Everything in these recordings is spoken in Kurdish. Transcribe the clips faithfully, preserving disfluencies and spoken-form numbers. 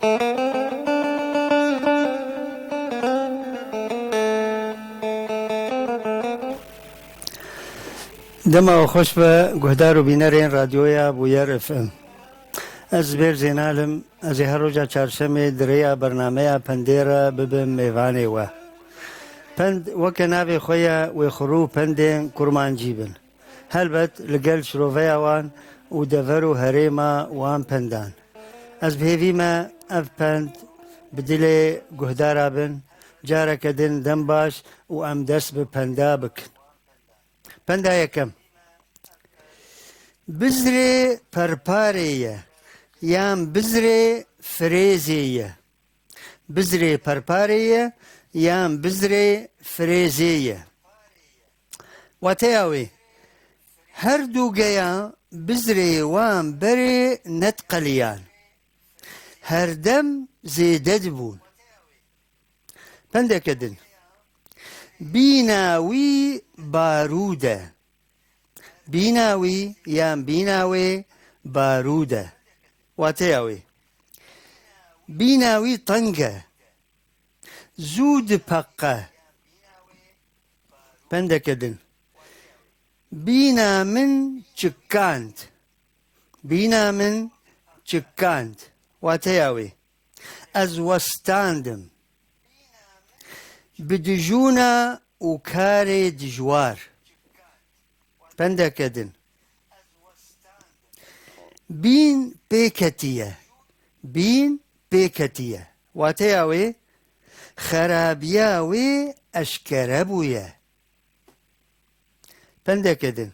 Dema we xweş be, guhdar û bînerên Radyoya Bûyer F M. Ez Zubêr Zênal im, ez ê her roja çarşemê di rêya bernameya Pendê re bibim mêvanê we. Pend weke navê xwe ye, wê xurû û pendên kurmancî bin. Helbet li gel şiroveya wan û dever û herêma wan pendan. Ez bi hêvî me ev pend bi dilê guhdara bin, careke din dem baş û em dest bi penda bikin. Penda yekem. Bizrê perparê ye yan bizrê firêzê ye. Bizrê perparê ye yan bizrê firêzê ye. Wateya wê, her du geya bizrê wan berê nediqeliyan. Her dem zêde dibûn. Pendeke din. Bîna wî barûd e. Bîna wî yan bîna wê barûd e. Wateya wê. Bîna wî teng e. Zû dipeqe. Pendeke din. Bîna min çikand. Bîna min çikand. Wateya wê. Ez westandim. Bi dijûna û karê dijwar. Pendeke din. Bîn pê ketiye. Bîn pê ketiye. Wateya wê, xerabiya wê eşkere bûye. Pendeke din.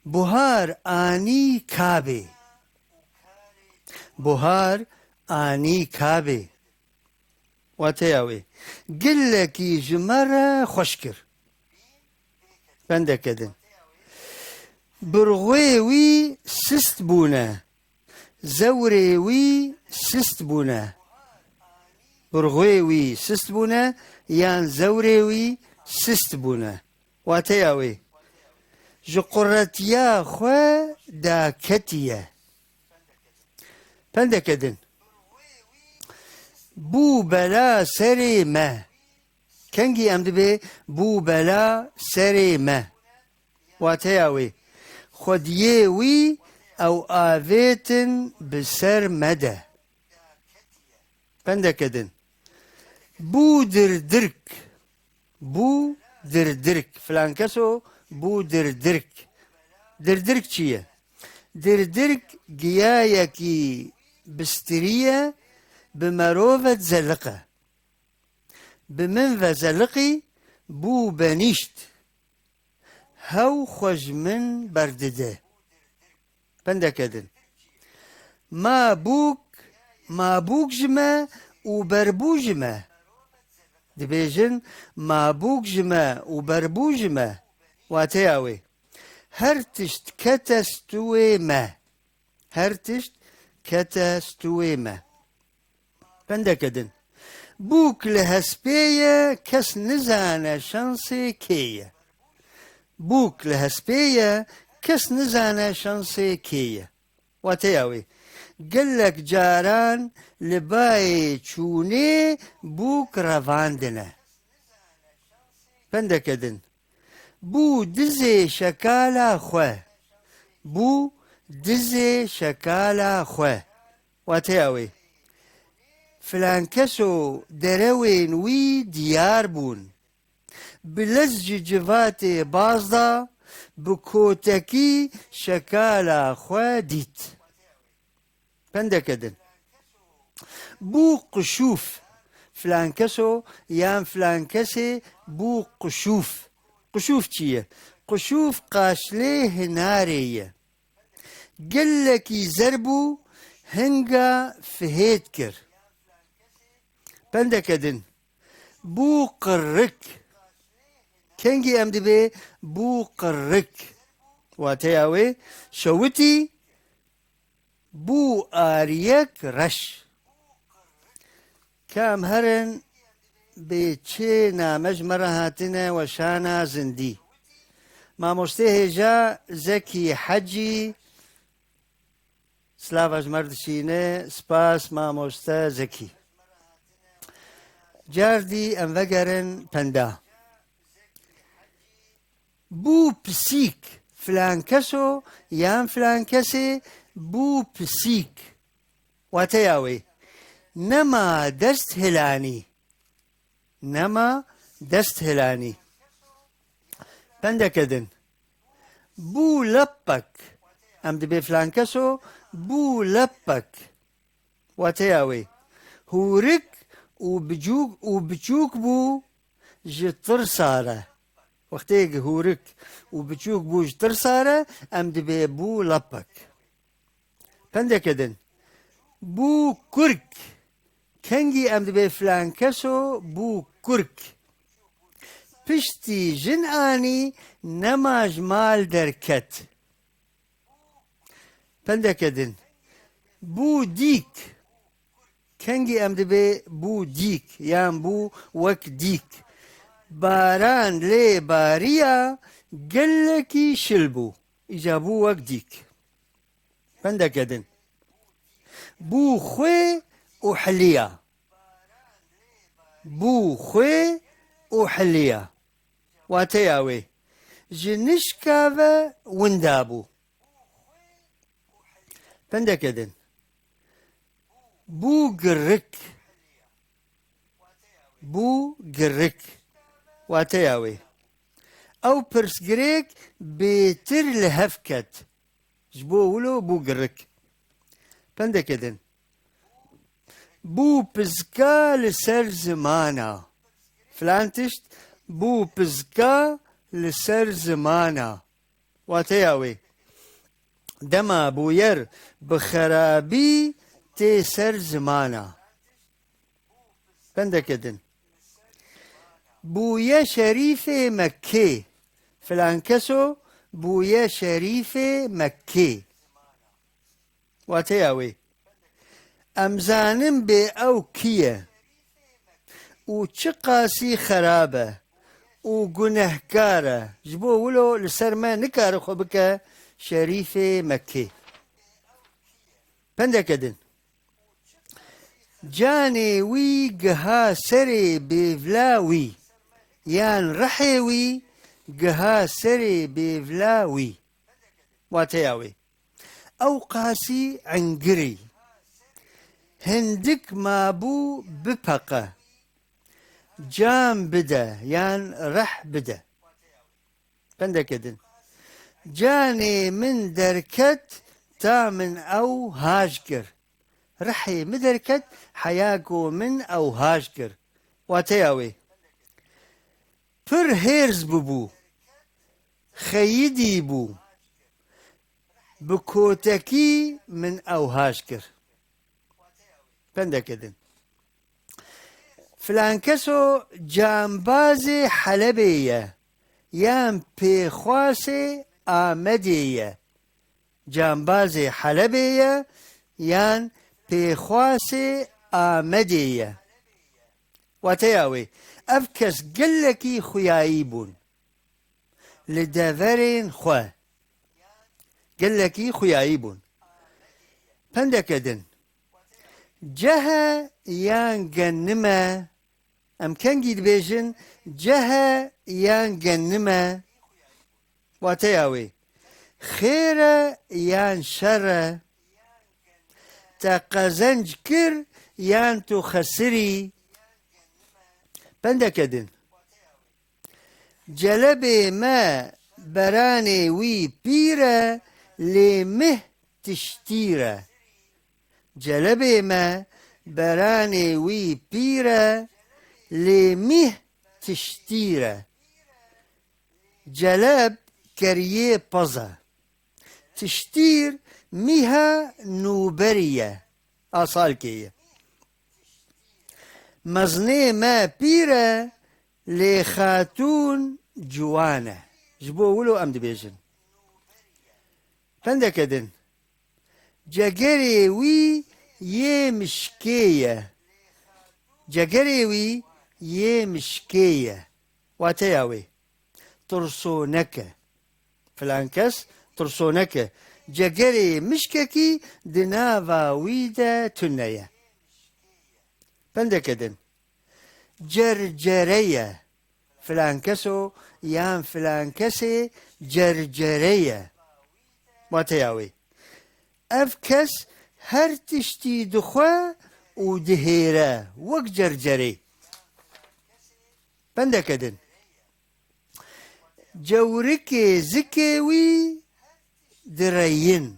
Buhar anî kabê. Buhar anî kabê. Wateya wê, gelekî ji me re xweş kir. Pendeke din. Birxwê wî sist bûne. Zewrê wî sist bûne. Birxwê wî sist bûne yan zewrê wî sist bûne. Wateya wê, ji quretiya xwe daketiye. Pendeke din. Bû bela serê me. Kengî em dibê bû bela serê me. Wateya wê, xwediyê wî ew avêtin bi ser me de. Pendeke din. Bû dirdirk. Bû dirdirk. Filan keso bû dirdirk. Dirdirk çi ye? Dirdirk giyayekî bistirî ye, bi merov ve zeliqe. Bi min ve zeliqî bû benîşt. Hew xwe ji min berdide. Pendeke din. Ma bûk, ma bûk ji me û berbû ji me. Dibêjin, ma bûk ji me û berbû ji me. Wateya wê. Her tişt kete stûyê me. Her tişt kete stûyê me. Pendeke din. Bûk li hespê ye, kes nizane şansê kê ye. Bûk li hespê ye, kes nizane şansê kê ye. Wateya wê, gelek caran li bayê çûnê bûk revandine. Pendeke din. Bû dizê şekala xwe. Bû dizê şekala xwe. Wateya wê. Filan keso derewên wî diyar bûn. Bi lez ji civatê baz da, bi kotekî şekala xwe dît. Pendeke din. Bû qişûf. Filan keso yan filan kesê bû qişûf. Qişûf çi ye? Qişûf qaşlê hinarê ye. Gelekî zer bû, hinga fihêt kir. Pendeke din. Bû qirrik. Kengî em dibê bû qirrik. Wateya wê şewitî bû ariyek reş. Ka em herin bê çi name ji me re hatine weşana zindî. Mamostê hêja Zekî Hecî Slava ji me re dişîne, spas mamoste Zekî. Cardî em vegerin penda. Bû pisîk, filan keso yan filan kesê bû pisîk. Wateya wê, nema dest hilanî. Nema dest hilanî. Pendeke din. Bû lepek. Em dibê filan keso bû lepek. Wateya wê. Hûrik û bicûk û biçûk bû ji tirsa re. Wextê hûrik û biçûk bû ji tirsa re, em dibê bû lepek. Pendeke din. Bû kurk. Kengî em dibê filan keso bû kurk. Piştî jin anî nema ji mal derket. Pendeke din. Bû dîk. Kengî em dibê bû dîk yan bû wek dîk. Baran lê bariya gelekî şil bû. Îca bû wek dîk. Pendeke din. Bû xwê û hiliya. Bû xwê û hiliya. Wateya wê. Ji nişka ve winda bû. Pendeke din. Bû girik. Bû girik. Wateya wê. Ew pirsgirêk bêtir li hev ket. Ji bo wilo bû girik. Pendeke din. Bû pizka li ser zimana. Filan tişt bû pizka li ser zimana. Wateya wê. Dema bûyer bi xerabî tê ser zimana. Pendeke din. Bûye şerîfê Mekkê. Filan keso bûye şerîfê Mekkê. Wateya wê. Em zanin bê ew kî ye û çiqasî xerab e û gunehkar e. Ji bo wilo li ser me nikare xwe bike şerîfê Mekkê. Pendeke din. Canê wî giha serê bêvla wî, yan rihê wî giha serê bêvla wî. Wateya wê. Ew qasî engirî. Hindik mabû bipeqe. Can bide, yan rih bide. Pendeke din. Canê min derket ta min ew haj kir. Rihê min derket heya ku min ew haj kir. Wateya wê. Pir hêrs bûbû. Xeyidî bû. Bi kotekî min ew haj kir. Pendeke din. Filan keso cambazê Helebê ye, yan pêxwasê Amedê ye. Cambazê Helebê ye, yan pêxwasê Amedê ye. Wateya wê, ev kes gelekî xuyayî bûn. Li deverên xwe. Gelekî xuyayî bûn. Pendeke din. Ceh e yan genim e? Em kengî dibêjin ceh e yan genim e? Wateya wê. Xêr e yan şer e? Te qezenc kir yan tu xesirî? Pendeke din. Celebê me beranê wî pîr e, lê mih tiştîr e. Celebê me beranê wî pîr e, lê mih tiştîr e. Celeb keriyê pez e. Tiştîr mîha nûberî ye, a salkê ye. Mezinê me pîr e, lê xatûn ciwan e. Ji bo wilo em dibêjin. Pendeke din. Cegerê wî yê mişkê ye. Cegerê wî yê mişkê ye. Wateya wê. Tirsonek e. Filan kes tirsonek e. Cegerê mişkekî di nava wî de tune ye. Pendeke din. Cercere ye. Filan keso yan filan kesê cercere ye. Wateya wê. Ev kes her tiştî dixwe û dihêre wek cercerê. Pendeke din. Cewrikê zikê wî direyin.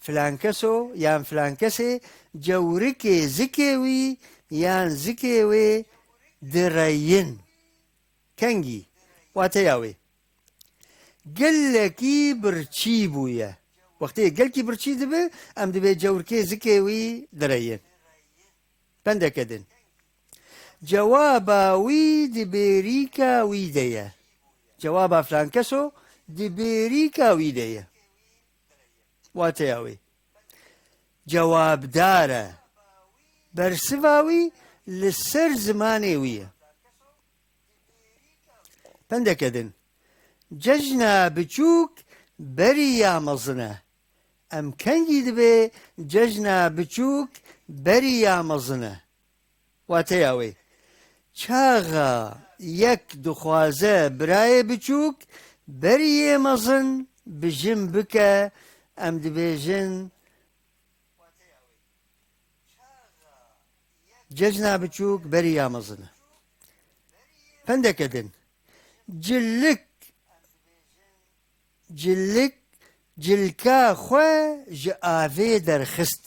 Filan keso yan filan kesê cewrikê zikê wî yan zikê wê direyin. Kengî, wateya wê. Gelekî birçî bûye. Wextê gelkî birçî dibe, em dibê cewrikê zikê wî direyin. Pendeke din. Cewaba wî di bêrîka wî de ye. Cewaba filan keso di bêrîka wî de ye. Wateya wê. Cewabdar e. Bersiva wî li ser zimanê wî ye. Pendeke din. Cejna biçûk beriya mezin e. Em kengî dibê cejna biçûk beriya mezin e? Wateya wê. Çaxa yek dixwaze birayê biçûk beriyê mezin bi jin bike, em dibêjin cejna biçûk beriya mezin e. Pendeke din. Cilik, cilik, cilka xwe ji avê derxist.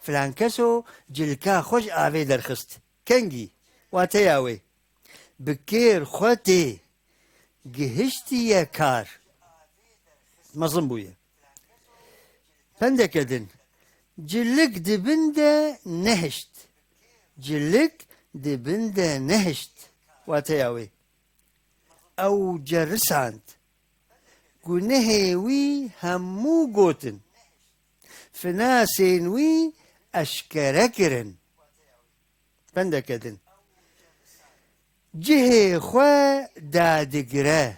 Filan keso cilka xwe ji avê derxist. Kengî, wateya wê. Bi kêr xwe tê. Gihiştiye kar. Mezin bûye. Pendeke din. Cilik di bin de nehişt. Cilik di bin de nehişt. Wateya wê. Ew cerisand. Gunehê wî hemû gotin. Finasên wî eşkere kirin. Pendeke din. Cihê xwe dadigire.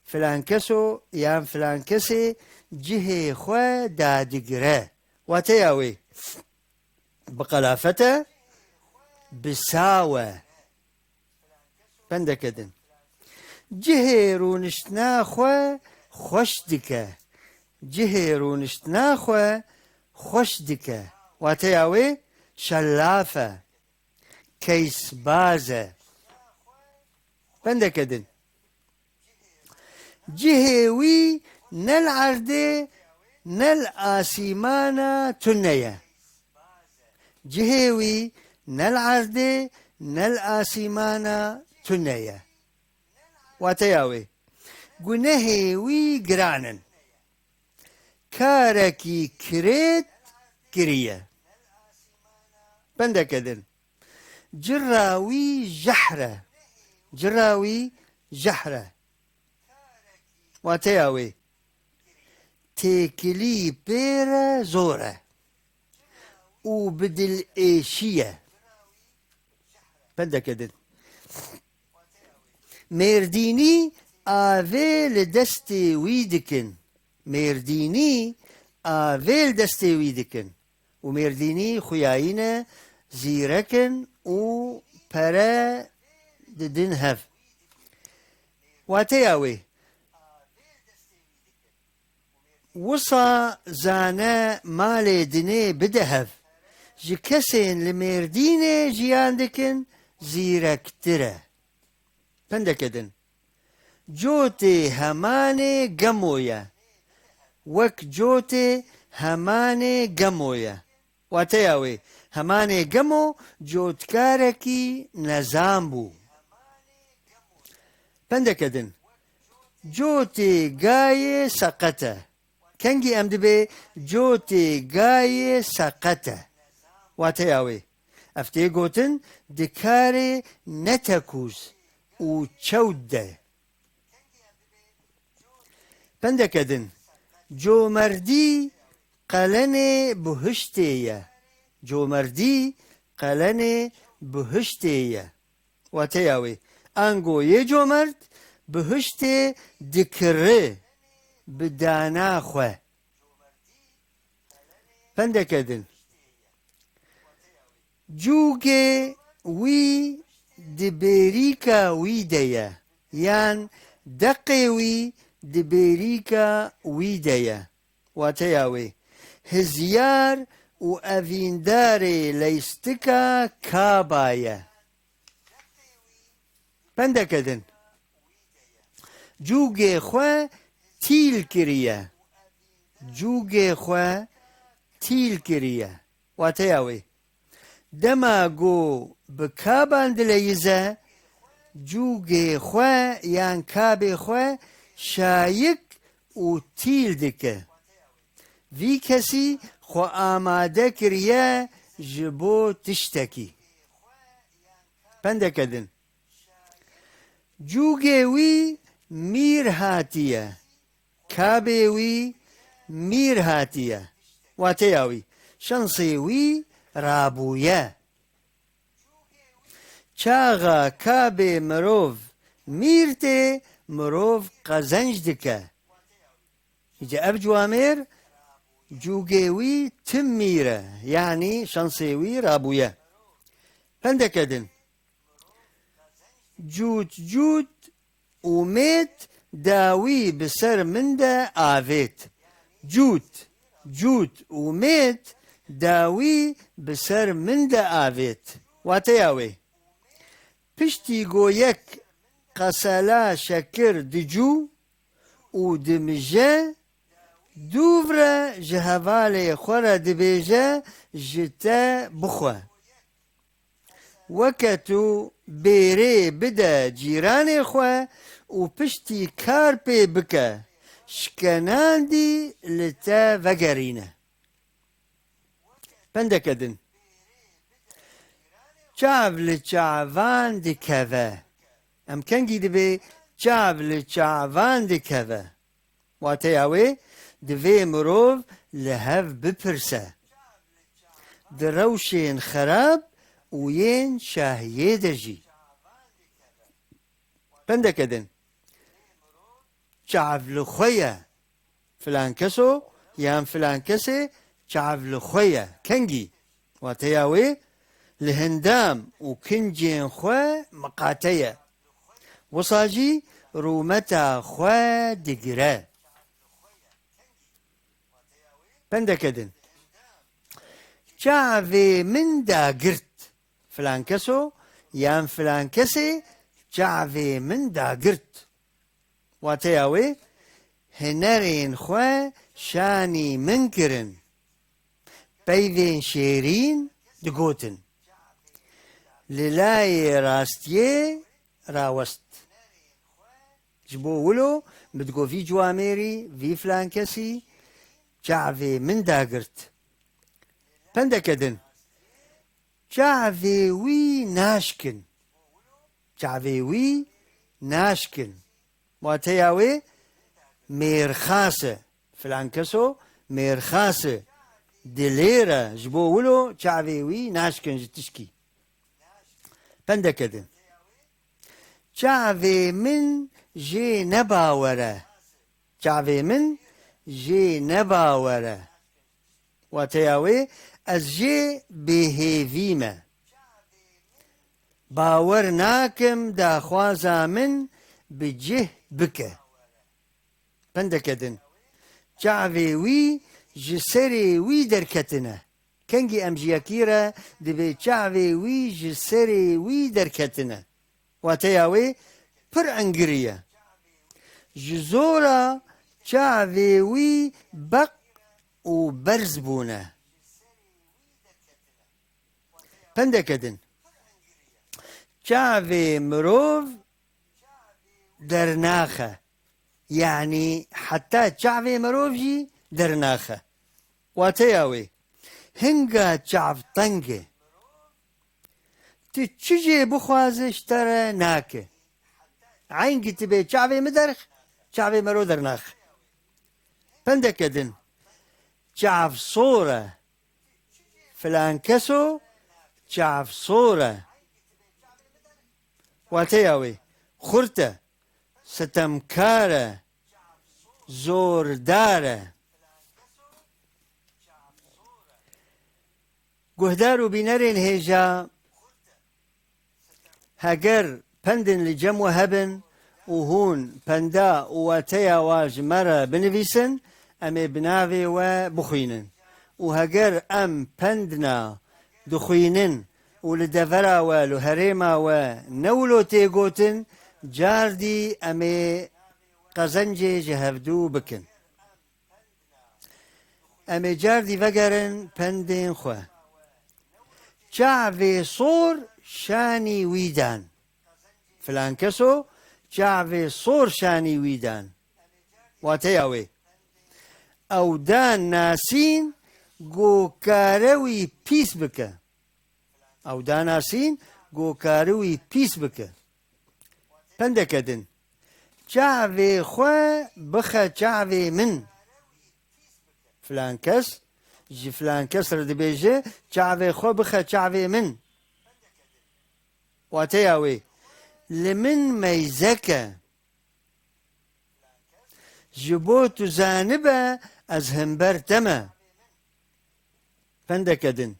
Filan keso yan filan kesê cihê xwe dadigire. Wateya wê. Bi qelafet e, bi saw e. Pendeke din. Cihê rûniştina xwe xweş dike. Cihê rûniştina xwe xweş dike. Wateya wê şelaf e. Keysbaz e. Pendeke din. Cihê wî ne li erdê ne li asîmana tune ye. Cihê wî ne li erdê ne li asîmana tune ye. Wateya wê, gunehê wî giran in. Karekî kirêt kiriye. Pendeke din. Cira wî jehr e. Cira wî jehr e. Wateya wê. Têkilî pê re zor e. Û bi dilêşî ye. Pendeke din. Mêrdînî avê li destê wî dikin. Mêrdînî avê li destê wî dikin. Û Mêrdînî xuyayî ne, zîrek in û pere didin hev. Wateya wê, wisa zane malê dinê bide hev. Ji kesên li Mêrdînê jiyan dikin zîrektir e. Pendeke din. Cotê hemanê Gemo ye. Wek cotê hemanê Gemo ye. Wateya wê, hemanê Gemo cotkarekî nezan bû. Pendeke din. Cotê gayê seqet e. Kengî em dibê cotê gayê seqet e. Wateya wê, ev tê gotin di karê netekûz û çewt de. Pendeke din, comerdî qelenê buhiştê ye. Comerdî qelenê buhiştê ye. Wateya wê, ango yê comerd bihiştê dikiri bi dana xwe. Pendeke din. Cûgê wî di bêrîka wî de ye, yan deqê wî di bêrîka wî de ye. Wateya wê, hizyar û evîndarê leystika kaba ye. Pendeke din. Cûgê xwe tîl kiriye. Cûgê xwe tîl kiriye. Wateya wê, dema ku bi kaban dileyize, cûgê xwe yan kabê xwe şayik û tîl dike. Vî kesî xwe amade kiriye ji bo tiştekî. Pendeke din. Cûgê wî mîr hatiye. Kabê wî mîr hatiye. Wateya wî, şansê wî rabûye. Çaxa kabê mirov mîr tê, mirov qezenc dike. Îca ev ciwamêr cûgê wî tim mîr e, yanî şansê wî rabûye. Pendeke din. Cût cût ûmêd dawî bi ser min de avêt. Cût, cût ûmêd dawî bi ser min de avêt. Wateya wê. Piştî ku yek qesela şekir dicû û dimije, dûv re ji hevalê xwe re dibêje, ji te bixwe. Weke tu bêrê bide cîranê xwe û piştî kar pê bike, şkenandî li te vegerîne. Pendeke din. Çav li çavan dikeve. Em kengî dibê çav li çavan dikeve? Wateya wê, divê mirov li hev bipirse. Di rewşên xerab û yên şahiyê de jî. Pendeke din. Çav li xwe ye. Filan keso yan filan kesê çav li xwe ye. Kengî? Wateya wê, li hindam û kincên xwe miqate ye. Wisa jî rûmeta xwe digire. Pendeke din. Çavê min dagirt. Filan keso yan filan kesê çavê min dagirt. Wateya wê, hinerên xwe şanî min kirin. Peyvên şêrîn digotin. Li layê rastiyê rawest. Ji bo wilo min digot vî ciwamêrî, vî filan kesî çavê min dagirt. Pendeke din. Çavê wî naşkin. Çavê wî naşkin. Wateya wê mêrxas e. Filan keso mêrxas e. Dilêr e. Ji bo wilo çavê wî naşkin ji tişkî. Pendeke din. Çavê min jê nebawer e. Çavê min jê nebawer e. Wateya wê, ez jê bêhêvî me. Bawer nakim daxwaza min bi cih bike. Pendeke din. Çavê wî ji serê wî derketine. Kengî em ji yekî re dibê çavê wî ji serê wî derketine. Wateya wê pir engirî ye. Ji zora çavê wî beq û berz bûne. Pendeke din. Çavê mirov dernaxe. Yanî heta çavê mirov jî dernaxe. Wateya wê, hinga çav teng e. Tu çi jê bixwaze ji te re nake. Eyn ki tu bê çavê min derx, çavê mirov dernaxe. Pendeke din. Çav sor e. Filan keso çav sor e. Wateya wê, xurt e, sitemkar e, zordar e. Guhdar û bînerên hêja, heger pendin li cem we hebin û hûn penda û wateya wa ji me re binivîsin, em ê bi navê we bixwînin. Û heger em pendna dixwînin û li devera we, li herêma we ne wilo tê gotin, cardî em ê qezencê ji hevdû bikin. Em ê cardî vegerin pendên xwe. Çavê sor şanî wî dan. Filan keso çavê sor şanî wî dan. Wateya wê, ew dan nasîn ku kare wî pîs bike. Ew danasîn ku kare wî pîs bike. Pendeke din. Çavê xwe bixe çavê min. Filan kes ji filan kes re dibêje, çavê xwe bixe çavê min. Wateya wê, li min meyze ke. Ji bo tu zanibe ez himber te me. Pendeke din.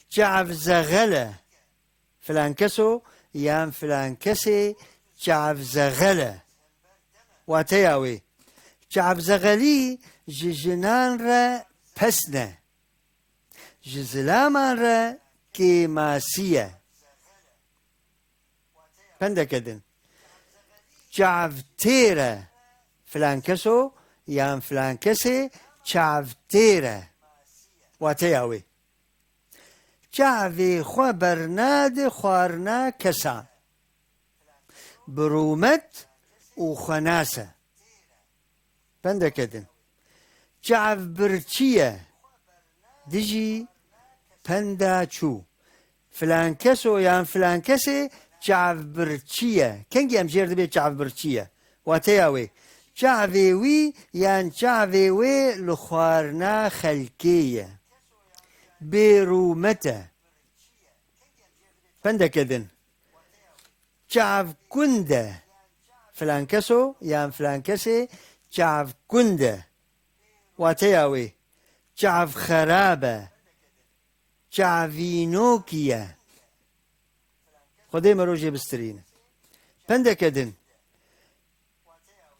Çav zexel e. Filan keso yan filan kesê çav zexel e. Wateya wê, çav zexelî ji jinan re pesn e. Ji zilaman re kêmasî ye. Pendeke din. Çav têr e. Filan keso yan filan kesê çav têr e. Wateya wê. Çavê xwe bernade xwarina kesan. Bi rûmet û xwenas e. Pendeke din. Çav birçî ye. Dijî penda çû. Filan keso yan filan kesê çav birçî ye. Kengî em jêr dibê çav birçî ye. Wateya wê, çavê wî yan çavê wê li xwarina xelkê ye. Bêrûmet e. Pendeke din. Çav kund e. Filan keso yan filan kesê çav kund e. Wateya wê, çav xerab e. Çavînokî ye. Xwedê me rojê bistirîne. Pendeke din.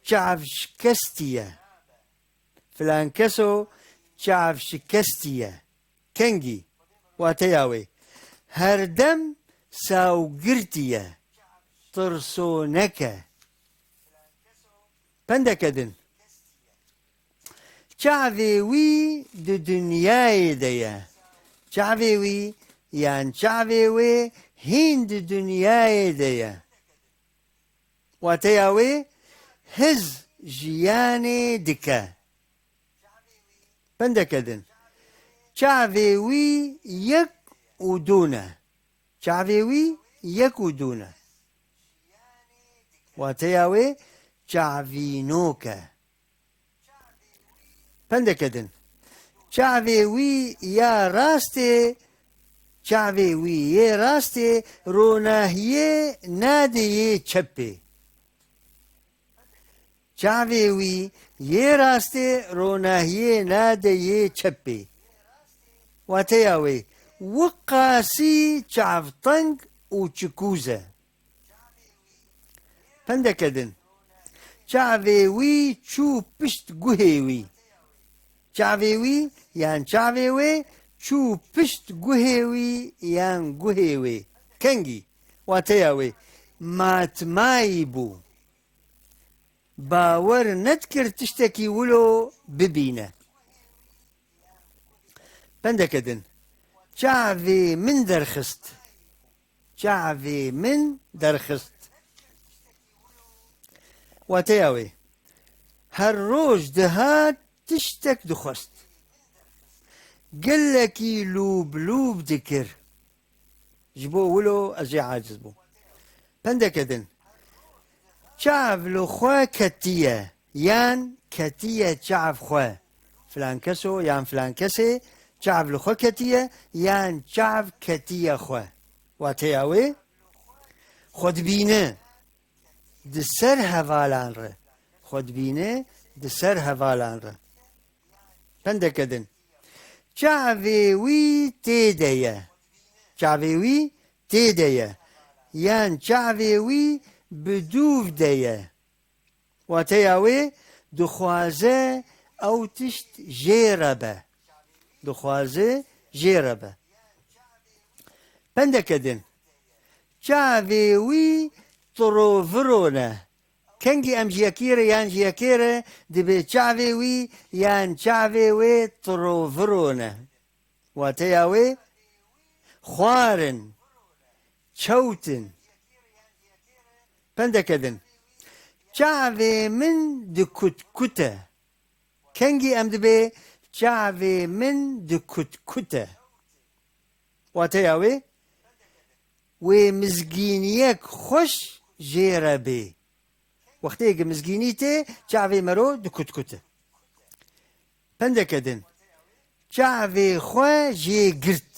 Çav şikestî ye. Filan keso çav şikestî ye. Kengî, wateya wê, herdem sawgirtî ye, tirsonek e. Pendeke din. Çavê wî di dinyayê de ye. Çavê wî yan çavê wê hîn di dinyayê de ye. Wateya wê, hiz jiyanê dike. Pendeke din. Çavê wî yek û dû ne. Çavê wî yek û dû ne. Wateya wê, çavînok e. Pendeke din. Çavê wî ya rastê, çavê wî yê rastê ronahiyê nade yê çepê. Çavê wî yê rastê ronahiyê nade yê çepê. Wateya wê, wiqasî çavteng û çikûz e. Pendeke din. Çavê wî çû pişt guhê wî. Çavê wî yan çavê wê çû pişt guhê wî yan guhê wê. Kengî? Wateya wê, matmayî bû. Bawer nedikir tiştekî wilo bibîne. Pendeke din. Çavê min derxist. Çavê min derxist. Wateya wê, her roj dihat tiştek dixwest. Gelekî lûb lûb dikir. Ji bo wilo ez jê aciz bûm. Pendeke din. Çav li xwe ketiye, yan ketiye çav xwe. Filan keso yan filan kesê çav li xwe ketiye, yan çav ketiye xwe. Wateya wê, xwe dibîne di ser hevalan re. Xwe dibîne di ser hevalan re. Pendeke din. Çavê wî tê de ye. Çavê wî tê de ye. Yan çavê wî bi dûv de ye. Wateya wê, dixwaze ew tişt jê re be. Dixwaze jê re be. Pendeke din. Çavê wî tiroviro ne. Kengî em ji yekî re yan ji yekê re dibê çavê wî yan çavê wê tiroviro ne. Wateya wê, xwarin, çewtin. Pendeke din. Çavê min dikutkute. Kengî em dibê çavê min dikutkute. Wateya wê, wê mizgîniyek xweş jê re bê. Wextê ki mizgînî tê, çavê mero dikutkute. Pendeke din. Çavê xwe jê girt.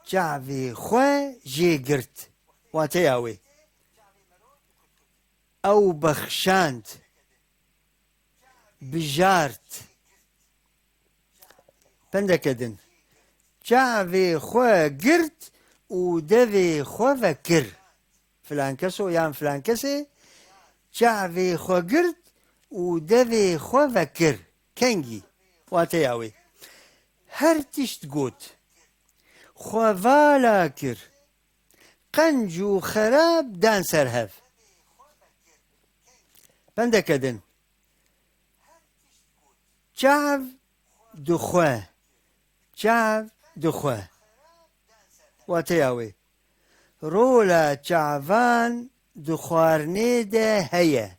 Çavê xwe jê girt. Wateya wê. Ew bexşand. Bijart. Pendeke din. Çavê xwe girt û devê xwe vekir. Filan keso yan filan kesê çavê xwe girt û devê xwe vekir. Kengî? Wateya wê. Her tişt got. Xwe vala kir. Qenc û xerab dan ser hev. Pendeke din. Çav dixwe. Çav dixwe. Wateya wê. Rola çavan di xwarinê de heye.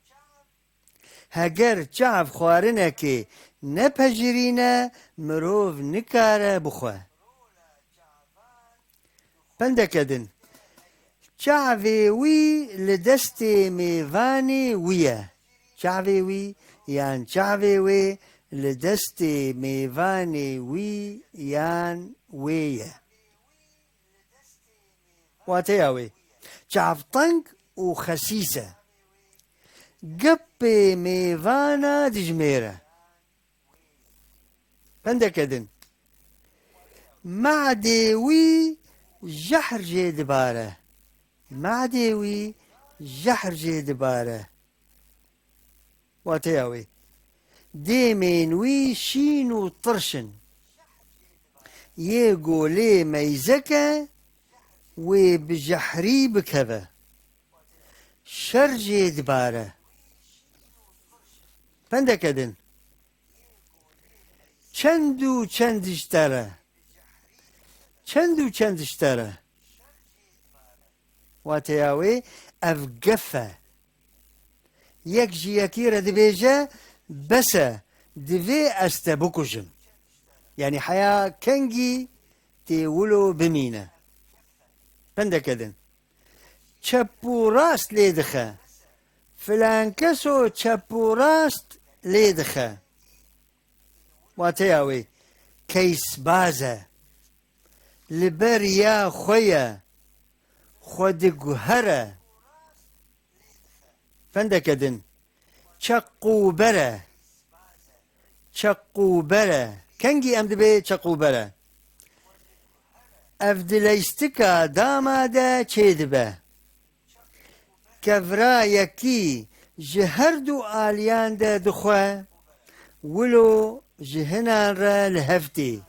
Heger çav xwarinekê nepejirîne, mirov nikare bixwe. Pendeke din. Çavê wî li destê mêvanê wî ye. Çavê wî yan çavê wê li destê mêvanê wî yan wê ye. Wateya wê, çavteng û xesîs e. Gepê mêvana dijmêre. Pendeke din. Madê wî jehr jê dibare. Madê wî jehr jê dibare. Wateya wê. Dêmên wî şîn û tirş in. Yê golê meyzeke wê bi jehrî bikeve. Şer jê dibare. Pendeke din. Çend û çend ji te re. Çend û çend ji te re. Wateya wê ev gef e. Yek ji yekî re dibêje, bes e, divê ez te bikujim. Yanî heya kengî tê wilo bimîne. Pendeke din. Çep û rast lê dixe. Filan keso çep û rast lê dixe. Wateya wê, keysbaz e. Li ber ya xwe ye. Xwe diguhere. Pendeke din. Çeqûber e. Çeqûber e. Kengî em dibê çeqûber e? Ev di leystika dama de çêdibe. Kevra yekî ji her du aliyan de dixwe, wilo ji hinan re li hev tê.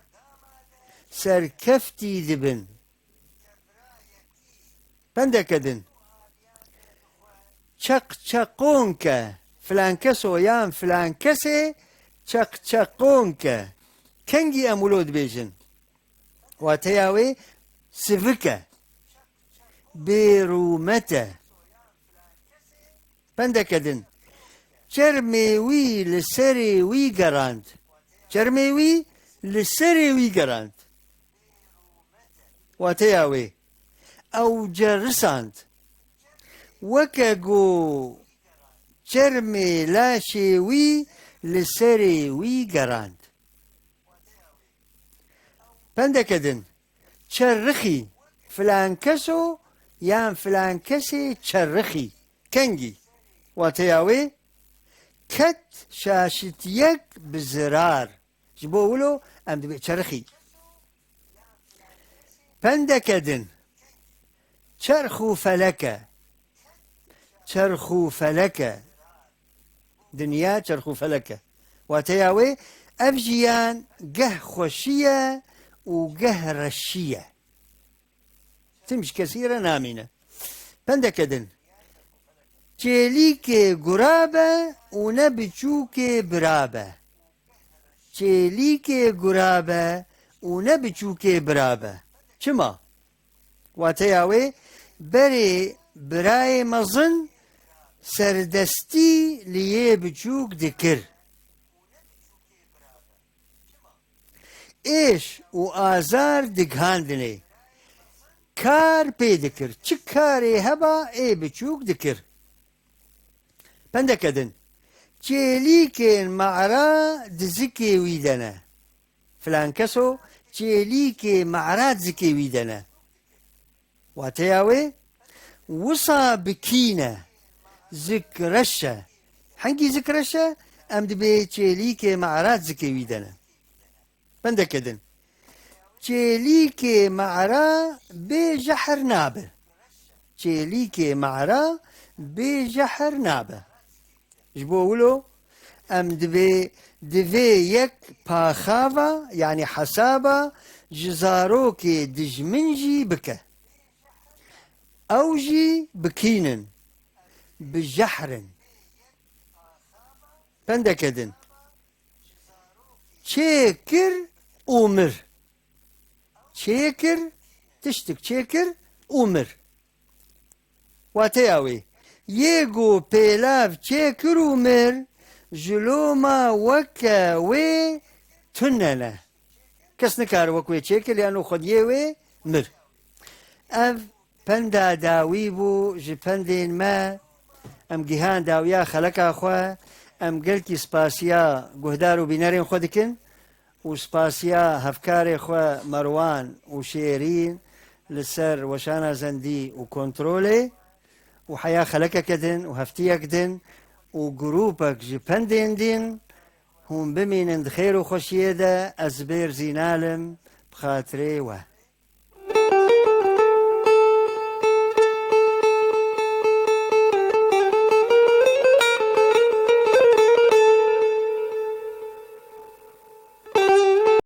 Serkeftî dibin. Pendeke din. Çeqçeqonke, filan keso yan filan kesê çeqçeqonke. Kengî em wilo dibêjin? Wateya wê sivik e. Bêrûmet e. Pendeke din. Çermê wî li serê wî gerand. Çermê wî li serê wî gerand. Wateya wê. Ew cerisand. Weke ku çermê laşê wî li serê wî gerand. Pendeke din. Çerrixî. Filan keso yan filan kesê çerrixî. Kengî? Wateya wê ket şaşitiyek bi zirar. Ji bo wilo em dibê çerrixî. Pendeke din. Çerx û feleke. Çerx û feleke. Dinya çerx û feleke. Wateya wê, ev jiyan geh xweşî ye û geh reşî ye. Tim ji kesî re namîne. Pendeke din. Çêlîkê gura be û ne biçûkê bira be. Çêlîkê gura be û ne biçûkê bira be. Çima? Wateya wê, berê birayê mezin serdestî li yê biçûk dikir. Êş û azar digihandinê. Kar pê dikir. Çi karê heba ê biçûk dikir. Pendeke din. Çêlîkên me'ra di zikê wî de ne. Filan keso çêlîkê me'ra di zikê wî de ne. Wateya wê, wisa bi kî ne, zik reş e. Hengî zik reş e, em dibê çêlîkê me'ra di zikê wî de ne. Pendeke din. Çêlîkê me'ra bê jehr nabe. Çêlîkê me'ra bê jehr nabe. Ji bo wilo em dibê, divê yek paxava, yanî hesaba ji zarokê dijmin jî bike. Ew jî bi kîn in, bi jehr in. Pendeke din. Çêkir û mir. Çêkir, tiştik çêkir û mir. Wateya wê, yê ku pêlav çêkir û mir, ji loma weke wê tune ne. Kes nikare wek wê çêkir, yan û xwediyê wê mir. Ev penda dawî bû ji pendên me. Em gihan dawiya xeleka xwe. Em gelkî spasiya guhdar û bînerên xwe dikin û spasiya hevkarê xwe Merwan û Şêrîn li ser weşana zendî û kontrolê û heya xelekeke din û heftiyek din û grûpek ji pendên din. Hûn bimînin di xêr û xweşiyê de, ez bêrzî nalim bi xatirê we.